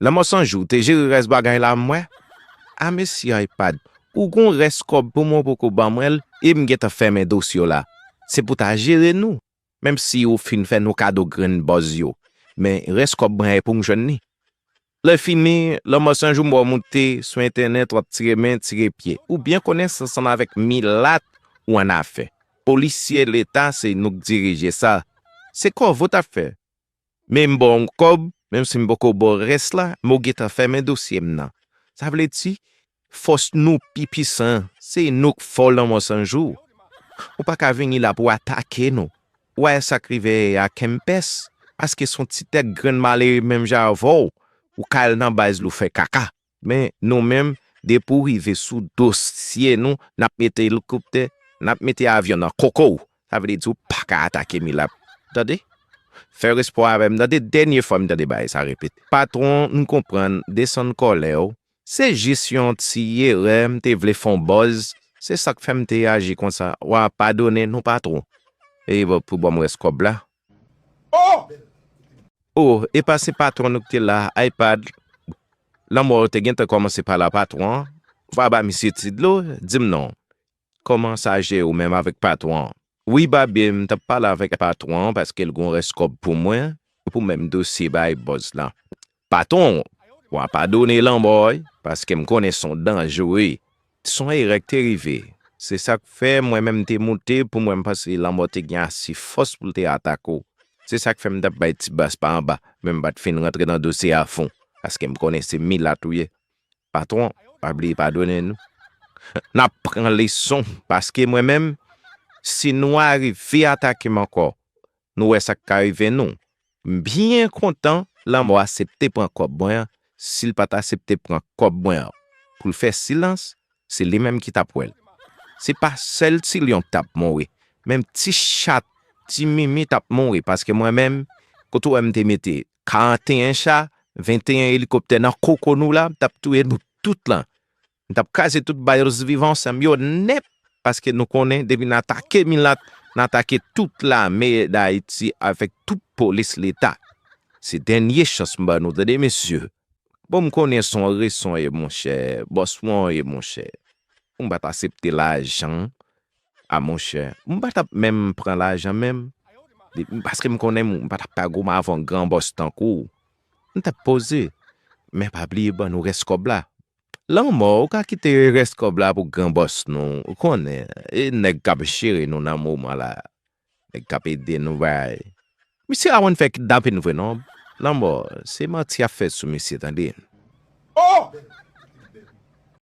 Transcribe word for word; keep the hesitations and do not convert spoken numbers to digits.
Lanmò San Jou te jere rès bagay la, m wè. A mesi iPad, ou gon rès kòb pou mwen, ou poko ban mwen l, e m gentan fèmen dosye w la. Se pou ta jere nou. Menm si ou fin fè nou kado grenn bòz yo. Men rès kòb mwen e pou m jwenn li. Lè fini, Lanmò San Jou m wè w moute sou entènèt, w ap tire men, tire pye. Ou byen konnen se ansanm avèk milat ou annafè. Polisye leta, se nou k dirije sa. Se kòve w t ap fè. Men m ba w yon kòb, menm si m poko ba w rès la, men w gentan fèmen dosye m nan. Sa vle di, fòs nou pi pisan, se nou k fò Lanmò San Jou. Ou pa ka vini la pou atake nou. Ou wè sa k rive a Kempès, paske se yon ti tèt grenn malere menm jan avè w, ou ka al nan baz li w fè kaka. Men nou menm, depi w rive sou dosye nou, n ap mete elikoptè, n ap mete avyon nan koko w. Sa vle di w pa ka atake milat. Tande? Fè respè avè m, tande, dènye fwa m tande bagay sa repete. Patwon, m konprann, desann kòlè w. Se jis yon ti erè, m te vle fè yon bòz. Se sa k fè m te aji konsa. W a padone nou, patwon. E pou ban m rès kòb la. Oh! Oh, e pa se patwon nou ki te la, iPad. Lanmò te gentan kòmanse pale a patwon an. Ou pa ba misye ti dlo, di m non. Kòman sa jere w menm avèk patwon an? Wi, Babye, m t ap pale avèk patwon an paske l gon rès kòb pou mwen, pou menm dosye bay bòz la. Patwon, w a padone Lanmò, wi, paske m konnen se yon danje w ye. Se yon erè k te rive. Se sa k fè mwen menm m te moute pou mwen, m panse Lanmò te gen ase fòs pou l te atake w. Se sa k fè m t ap bay ti bas pa anba, men m pa t fin rantre nan dosye a fon, paske m konnen se milat ou ye. Patwon, pa bliye padone nou. N ap pran leson, paske mwen menm, si nou arive atake m ankò, nou wè sa k ka rive nou. M byen kontan Lanmò aksepte pran kòb mwen an, si l pa t aksepte pran kòb mwen an pou l fè silans, se li menm ki t ap wè l. Se pa sèl ti lyon k t ap mouri, menm ti chat, ti mimi t ap mouri, paske mwen menm, kote w wè m te mete karanteyen cha, venteyen elikoptè nan koko nou la, m t ap touye nou tout lan. M t ap kraze tout baz vivan ansanm yo nèt, paske nou konnen depi n atake milat, n atake tout lame Dayiti avèk tout polis leta. Se dènye chans m ban nou, tande, mesye. Bon, m konnen se yon reson ye, monchè, bòs mwen ye, monchè. M pa t aksepte lajan, a, monchè. M pa t ap menm pran lajan menm. Paske m konnen m pa t ap ka goumen avè yon gran bòs tankou w. M t ap poze. Men pa bliye ban nou rès kòb la. Lanmò, ou ka kite rès kòb la pou gran bòs nou. Ou konnen, e nèg k ap jere nou nan moman la. Nèg k ap ede nou bay. Misye a konn fè kidnapin vre non. Lanmò, se manti y ap fè sou misye, tande. Oh!